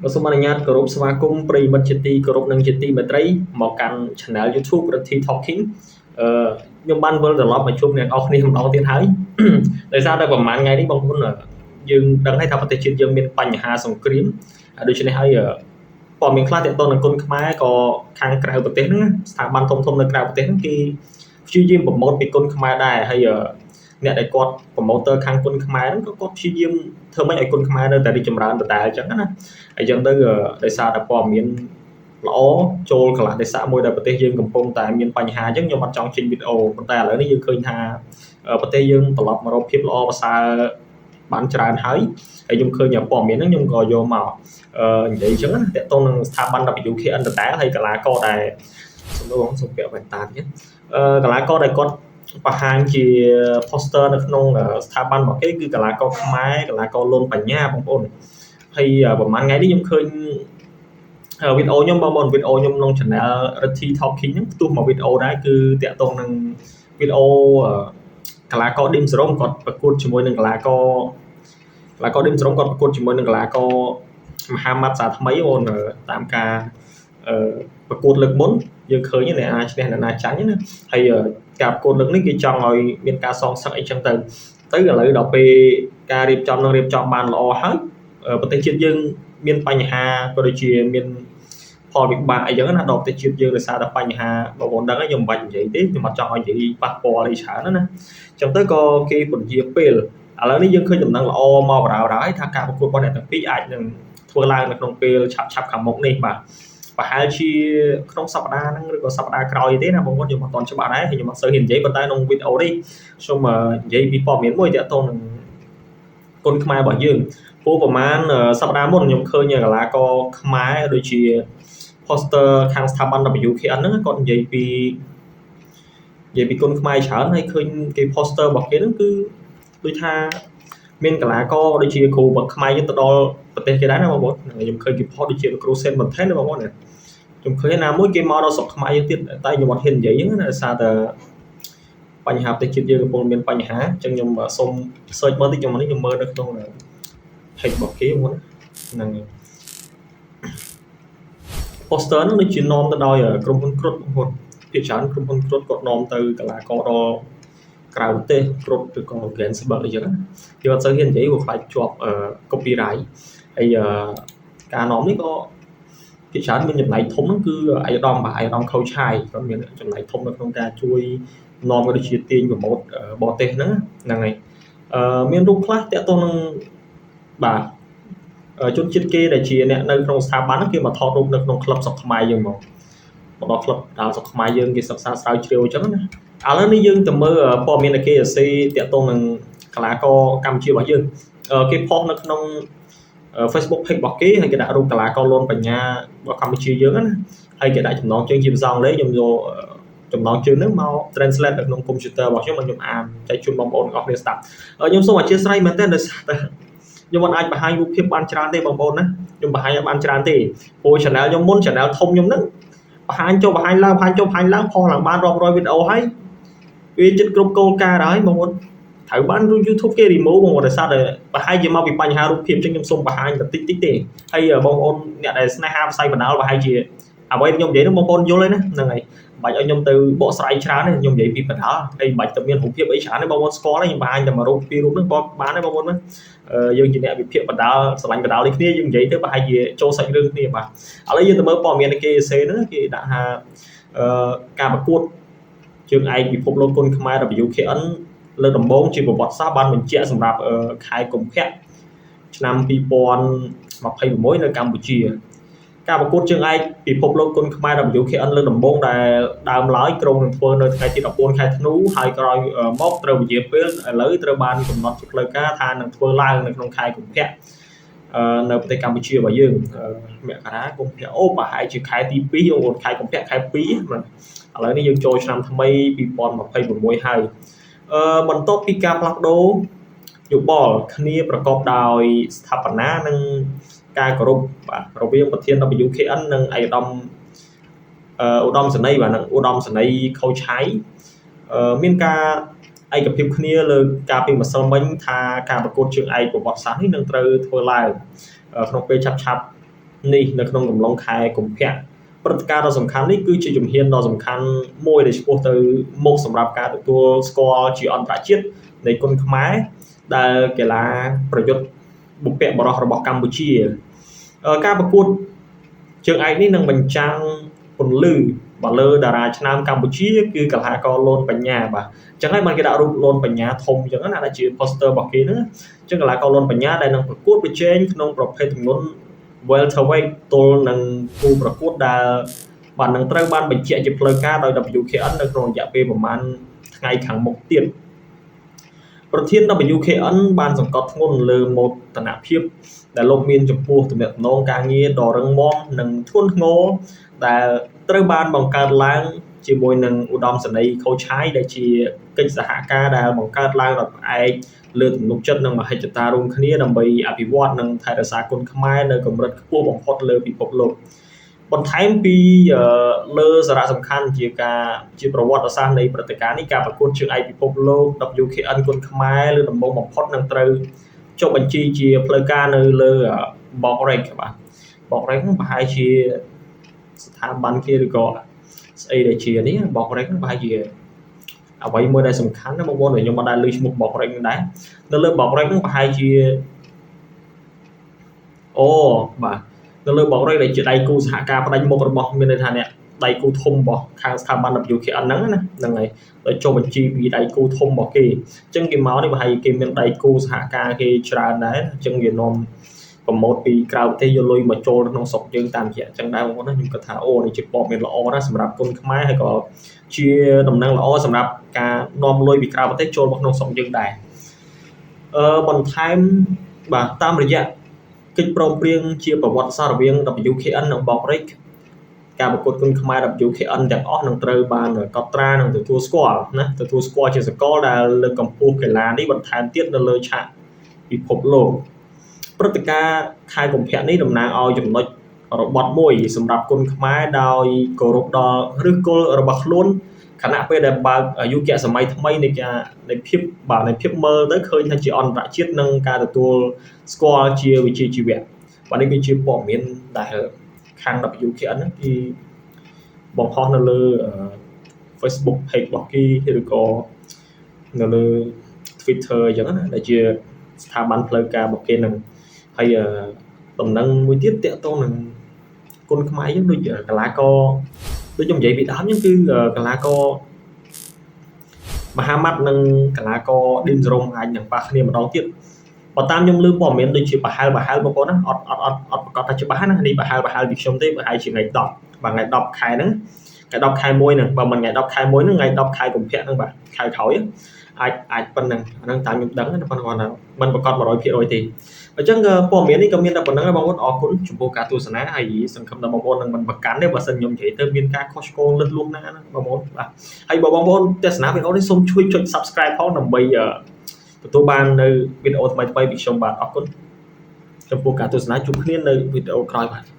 បាទសូមអនុញ្ញាតគោរពស្វាគមន៍ប្រិយមិត្តជាទីគោរពនិងជាទីមេត្រីមកកាន់ Channel YouTube Rithy Talking។ ខ្ញុំបានវិលត្រឡប់មកជួបអ្នកនរគ្នាម្ដងទៀតហើយ ដោយសារតែប្រហែលថ្ងៃនេះបងប្អូនយើងដឹងហើយថាប្រទេសជាតិយើងមានបញ្ហាសង្គ្រាមហើយដូច្នេះហើយព័ត៌មានខ្លះទាក់ទងនឹងគុនខ្មែរក៏ខាងក្រៅប្រទេសហ្នឹងស្ថាប័នធំៗនៅក្រៅប្រទេសហ្នឹងគេព្យាយាម promote ពីគុនខ្មែរដែរហើយអ្នកដែលគាត់ promoter ខាងគុនខ្មែរហ្នឹងក៏គាត់ព្យាយាមធ្វើម៉េចឲ្យគុនខ្មែរនៅតែរីកចម្រើនដដែលអញ្ចឹងណាហើយអញ្ចឹងទៅដោយសារតែព័ត៌មានល្អចូលកលៈទេសៈមួយដែលប្រទេសយើងកំពុងតែមានបញ្ហាអញ្ចឹងខ្ញុំអត់ចង់ចេញវីដេអូប៉ុន្តែឥឡូវនេះយើងឃើញថាប្រទេសយើងត្រឡប់មករកភាពល្អប្រសើរបានច្រើនហើយហើយខ្ញុំឃើញព័ត៌មានហ្នឹងខ្ញុំក៏យកមកនិយាយអញ្ចឹងណាទាក់ទងនឹងស្ថាប័ន WKN ដដែលហើយកីឡាករដែលសំដៅសូមពាក់វ៉ែនតាទៀតកីឡាករដែលគាត់បង្ហាញជា poster នៅក្នុងស្ថាប័នរបស់គេគឺកីឡាករខ្មែរកីឡាករលុនបញ្ញាបងប្អូនហើយប្រហែលថ្ងៃនេះខ្ញុំឃើញវីដេអូខ្ញុំបងប្អូនវីដេអូខ្ញុំក្នុង channel Rithy Talking ហ្នឹងផ្ទុះមកវីដេអូដែរគឺទាក់ទងនឹងវីដេអូកីឡាករឌីមសរ៉ុមគាត់ប្រកួតជាមួយនឹងកីឡាករឌីមសរ៉ុមគាត់ប្រកួតជាមួយនឹងកីឡាករមហាម៉ាត់សាថ្មីបងតាមការប្រកួតលើកមុនយើងឃើញអ្នកណាឈ្នះអ្នកណាចាញ់ណាហើយការប្រកួតលើកនេះគេចង់ឲ្យមានការសងសឹកអីចឹងទៅទៅឥឡូវដល់ពេលការរៀបចំនឹងរៀបចំបានល្អហើយប្រទេសជាតិយើងមានបញ្ហាក៏ដូចជាមានផលវិបាកអីចឹងណាដល់ប្រទេសជាតិយើងដោយសារតែបញ្ហាបងប្អូនដឹងហើយខ្ញុំមិនបាច់និយាយទេខ្ញុំអត់ចង់ឲ្យនិយាយប៉ះពាល់អីច្រើនណាចឹងទៅក៏គេពន្យាពេលឥឡូវនេះយើងឃើញដំណឹងល្អមកបរាបរាហើយថាការប្រកួតរបស់អ្នកទាំងពីរអាចនឹងធ្វើឡើងនៅក្នុងពេលឆាប់ឆាប់ខាងមុខនេះបាទប្រហែលជាក្នុងសប្តាហ៍ហ្នឹងឬក៏សប្តាហ៍ក្រោយទេណាបងប្អូនខ្ញុំអត់ទាន់ច្បាស់ដែរហើយខ្ញុំអត់សូវហ៊ាននិយាយប៉ុន្តែក្នុងវីដេអូនេះខ្ញុំនិយាយពីព័ត៌មានមួយទាក់ទងនឹងគុនខ្មែររបស់យើងព្រោះប្រហែលសប្តាហ៍មុនខ្ញុំឃើញកីឡាករខ្មែរដូចជា poster ខាងស្ថាប័ន WKN ហ្នឹងគាត់និយាយពីគុនខ្មែរច្រើនហើយឃើញគេ poster របស់គេហ្នឹងគឺដូចថាមានកីឡាករដូចជាគ្រូបខ្មែរយើងទៅដល់ប្រទេសគេដែរណាបងប្អូនខ្ញុំឃើញគេផុសដូចជាគ្រូសេនបន្ថែនបងប្អូនខ្ញុំឃើញណាមួយគេមកដល់ស្រុកខ្មែរយើងទៀតតែខ្ញុំអត់ហ៊ាននិយាយហ្នឹងណាដោយសារតែបញ្ហាប្រទេសជាតិយើងកំពុងមានបញ្ហាអញ្ចឹងខ្ញុំសូម search មើលតិចខ្ញុំនេះខ្ញុំមើលនៅក្នុង page របស់គេបងប្អូនហ្នឹង poster ហ្នឹងដូចជានាំទៅដោយក្រុមហ៊ុនគ្រុតបងប្អូនភាគច្រើនក្រុមហ៊ុនគ្រុតគាត់នាំទៅកីឡាករដល់ក្រៅប្រទេសគ្រុតឬក៏ Ganzberg អីចឹងណាគេអត់សូវហ៊ាននិយាយព្រោះខ្លាចជាប់ copyright ហើយការនាំនេះក៏ភាគច្រើនមានចំណែកធំហ្នឹងគឺឯកឧត្តមបាទឯកឧត្តមខូឆាយគាត់មានចំណែកធំនៅក្នុងការជួយនាំក៏ដូចជាទាញ promote បរទេសហ្នឹងហ្នឹងហើយអឺមានរូបខ្លះទាក់ទងនឹងបាទជនជាតិគេដែលជាអ្នកនៅក្នុងស្ថាប័នហ្នឹងគេមកថតរូបនៅក្នុងក្លឹបស្រុកខ្មែរយើងមកមកដល់ក្លឹបដល់ស្រុកខ្មែរយើងគេសិក្សាស្រាវជ្រាវអញ្ចឹងណាឥឡូវនេះយើងទៅមើលព័ត៌មានដែលគេសរសេរទាក់ទងនឹងកីឡាករកម្ពុជារបស់យើងគេផុសនៅក្នុង Facebook page របស់គេហើយគេដាក់រូបកីឡាករលនបញ្ញារបស់កម្ពុជាយើងណាហើយគេដាក់ចំណងជើងជាភាសាអង់គ្លេសខ្ញុំយកចំណងជើងហ្នឹងមក translate នៅក្នុង computer របស់ខ្ញុំខ្ញុំអានចែកជូនបងប្អូនទាំងអស់គ្នាស្ដាប់ខ្ញុំសូមអធ្យាស្រ័យមែនទែនដោយសារតែខ្ញុំមិនអាចបង្ហាញរូបភាពបានច្រើនទេបងប្អូនណាខ្ញុំបង្ហាញឲ្យបានច្រើនទេព្រោះ channel ខ្ញុំមុន channel ធំខ្ញុំហ្នឹងបង្ហាញចុះបង្ហាញឡើងបង្ហាញចុះបង្ហាញឡើងផុសឡើងបានរាប់រយវីដេអូហើយវាចិត្តគ្រប់គោលការណ៍ហើយបងប្អូនត្រូវបាន YouTube គេ remove បងប្អូនដោយសារតែប្រហែលជាមកពីបញ្ហារូបភាពអញ្ចឹងខ្ញុំសូមបង្ហាញបន្តិចតិចទេហើយបងប្អូនអ្នកដែលស្នេហាវិស័យបណ្ដាលប្រហែលជាអ្វីខ្ញុំនិយាយនោះបងប្អូនយល់ហើយណាហ្នឹងហើយមិនបាច់ឲ្យខ្ញុំទៅបកស្រាយច្រើនទេខ្ញុំនិយាយពីបណ្ដាលហើយមិនបាច់ទៅមានរូបភាពអីច្រើនទេបងប្អូនស្គាល់ហើយខ្ញុំបង្ហាញតែមួយរូបពីររូបហ្នឹងបងបានទេបងប្អូនណាយើងជាអ្នកវិភាគបណ្ដាលស្រឡាញ់បណ្ដាលដូចគ្នាយើងនិយាយទៅប្រហែលជាចូលសាច់រឿងគ្នាបាទឥឡូវយើងទៅមើលព័ត៌មានគេសេហ្នឹងគេដាក់ថាការប្រកួតជើងឯកពិភពលោកគុនខ្មែរ WKN លើកដំបូងជាប្រវត្តិសាស្ត្របានបញ្ជាក់សម្រាប់ខែកុម្ភៈឆ្នាំ2026នៅកម្ពុជាការប្រកួតជើងឯកពិភពលោកគុនខ្មែរ WKN លើកដំបូងដែលដើមឡើយគ្រោងនឹងធ្វើនៅថ្ងៃទី14ខែធ្នូហើយក្រោយមកត្រូវពន្យាពេលឥឡូវត្រូវបានកំណត់ជាផ្លូវការថានឹងធ្វើឡើងនៅក្នុងខែកុម្ភៈនៅប្រទេសកម្ពុជារបស់យើងមករាកុម្ភៈអូប្រហែលជាខែទី2អូខែកុម្ភៈខែ2ឥឡូវនេះយើងចូលឆ្នាំថ្មី2026ហើយអឺបន្ទាប់ពីការផ្លាស់ប្ដូរយោបល់គ្នាប្រកបដោយស្ថាបនានិងការគោរពបាទរវាងប្រធាន WKN និងឯកឧត្តមឧត្តមសេនីយ៍បាទនិងឧត្តមសេនីយ៍ខូឆៃមានការឯកភាពគ្នាលើការពីម្សិលមិញថាការប្រកួតជើងឯកប្រវត្តិសាស្ត្រនេះនឹងត្រូវធ្វើឡើងក្នុងពេលឆាប់ឆាប់ នេះនៅក្នុងកំឡុងខែកុម្ភៈព្រឹត្តិការណ៍ដ៏សំខាន់នេះគឺជាជំហានដ៏សំខាន់មួយដែលឆ្ពោះទៅមុខសម្រាប់ការទទួលស្គាល់ជាអន្តរជាតិនៃគុនខ្មែរដែលកីឡាប្រយុទ្ធបុព្វបុរសរបស់កម្ពុជាការប្រកួតជើងឯកនេះនឹងបញ្ចាំងពន្លឺបាទលើតារាឆ្នើមកម្ពុជាគឺកីឡាករលនបញ្ញាបាទអញ្ចឹងហើយបានគេដាក់រូបលនបញ្ញាធំអញ្ចឹងណាដែលជា poster របស់គេហ្នឹងអញ្ចឹងកីឡាករលនបញ្ញាដែលនឹងប្រកួតប្រជែងក្នុងប្រភេទទម្ងន់ welterweight ទល់នឹងគូប្រកួតដែលបាទនឹងត្រូវបានបញ្ជាក់ជាផ្លូវការដោយ WKN នៅក្នុងរយៈពេលប្រមាណថ្ងៃខាងមុខទៀតប្រធាន WKN បានសង្កត់ធ្ងន់លើមោទនភាពដែលលោកមានចំពោះទំនាក់ទំនងការងារដ៏រឹងមាំនិងធ្ងន់ធ្ងរដែលត្រូវបានបង្កើតឡើងជាមួយនឹងឧត្តមសេនីយ៍ខូឆាយដែលជាកិច្ចសហការដែលបង្កើតឡើងដោយផ្អែកលើទំនុកចិត្តនិងមហិច្ឆតារួមគ្នាដើម្បីអភិវឌ្ឍនិងថែរក្សាគុនខ្មែរនៅកម្រិតខ្ពស់បំផុតលើពិភពលោកបន្ថែមពីលើសារៈសំខាន់ជាការជាប្រវត្តិសាស្ត្រនៃព្រឹត្តិការណ៍នេះការប្រកួតជើងឯកពិភពលោក WKN គុនខ្មែរលើដំបូងបំផុតនឹងត្រូវចុះបញ្ជីជាផ្លូវការនៅលើ BoxRec បាទ BoxRec ហ្នឹងប្រហែលជាស្ថាប័នគេឬក៏ស្អីដែលជានេះ BoxRec ហ្នឹងប្រហែលជាអ្វីមួយដែលសំខាន់ណាបងប្អូនខ្ញុំមិនដែលឮឈ្មោះ BoxRec ហ្នឹងដែរនៅលើ BoxRec ហ្នឹងប្រហែលជាអូបាទនៅលើ BoxRec ដែលជាដៃគូសហការផ្ដាច់មុខរបស់មានន័យថាអ្នកដៃគូធំរបស់ខាងស្ថាប័ន WKN ហ្នឹងណាហ្នឹងហើយដល់ចុះបញ្ជីពីដៃគូធំរបស់គេអញ្ចឹងគេមកនេះប្រហែលគេមានដៃគូសហការគេច្រើនដែរអញ្ចឹងវានាំpromote ពីក្រៅប្រទេសយកលុយមកចូលក្នុងស្រុកយើងតាមរយៈអញ្ចឹងដែរបងប្អូនណាខ្ញុំគិតថាអូនេះជាព័ត៌មានល្អណាស់សម្រាប់គុនខ្មែរហើយក៏ជាដំណឹងល្អសម្រាប់ការនាំលុយពីក្រៅប្រទេសចូលមកក្នុងស្រុកយើងដែរអឺបន្ថែមបាទតាមរយៈកិច្ចព្រមព្រៀងជាប្រវត្តិសាស្ត្ររវាង WKN និង BoxRec ការប្រកួតគុនខ្មែរ WKN ទាំងអស់នឹងត្រូវបានកត់ត្រានិងទទួលស្គាល់ណាទទួលស្គាល់ជាសកលដែលលើកកម្ពស់កីឡានេះបន្ថែមទៀតនៅលើឆាកពិភពលោកព្រឹត្តិការណ៍ខែកុម្ភៈនេះតំណាងឲ្យចំណុចរបត់មួយសម្រាប់គុនខ្មែរដោយគោរពដល់ឫសគល់របស់ខ្លួនខណៈពេលដែលបើកយុគសម័យថ្មីនៃការនៃភាពបាទនៃភាពមើលទៅឃើញថាជាអន្តរជាតិនិងការទទួលស្គាល់ជាវិជ្ជាជីវៈបាទនេះគឺជាព័ត៌មានដែលខាង WKN ហ្នឹងគេបង្ហោះនៅលើ Facebook page របស់គេឬក៏នៅលើ Twitter អញ្ចឹងណាដែលជាស្ថាប័នផ្លូវការរបស់គេហ្នឹងហើយដំណឹងមួយទៀតតាក់ទងនឹងគុនខ្មែរយើងដូចកីឡាករដូចខ្ញុំនិយាយពីដើមហ្នឹងគឺកីឡាករមហាម៉ាត់និងកីឡាករឌីនសរ៉ុមអាចនឹងប៉ះគ្នាម្ដងទៀតបើតាមខ្ញុំឮព័ត៌មានដូចជាប្រហែលប្រហែលបងប្អូនណាអត់អត់អត់អត់ប្រកាសថាច្បាស់ណានេះប្រហែលប្រហែលពីខ្ញុំទេប្រហែលជាថ្ងៃ10បាទថ្ងៃ10ខែហ្នឹងថ្ងៃ10ខែ1ហ្នឹងបើមិនថ្ងៃ10ខែ1ហ្នឹងថ្ងៃ10ខែកុម្ភៈហ្នឹងបាទខែក្រោយអាចអាចប៉ុណ្ណឹងអាហ្នឹងតាមខ្ញុំដឹងណាប៉ុន្តែគាត់ថាមិនប្រកាស100%ទេអញ្ចឹងព័ត៌មាននេះក៏មានតែប៉ុណ្ណឹងបងប្អូនអរគុណចំពោះការទស្សនាហើយសង្ឃឹមថាបងប្អូននឹងមិនប្រកាន់ទេបើសិនខ្ញុំនិយាយទៅមានការខុសឆ្គងលឹះលួសណាណាបងប្អូនបាទហើយបើបងប្អូនទស្សនាវីដេអូនេះសូមជួយចុច Subscribe ផងដើម្បីទទួលបាននៅវីដេអូថ្មីៗពីខ្ញុំបាទអរគុណចំពោះការទស្សនាជួបគ្នានៅវីដេអូក្រោយបាទ។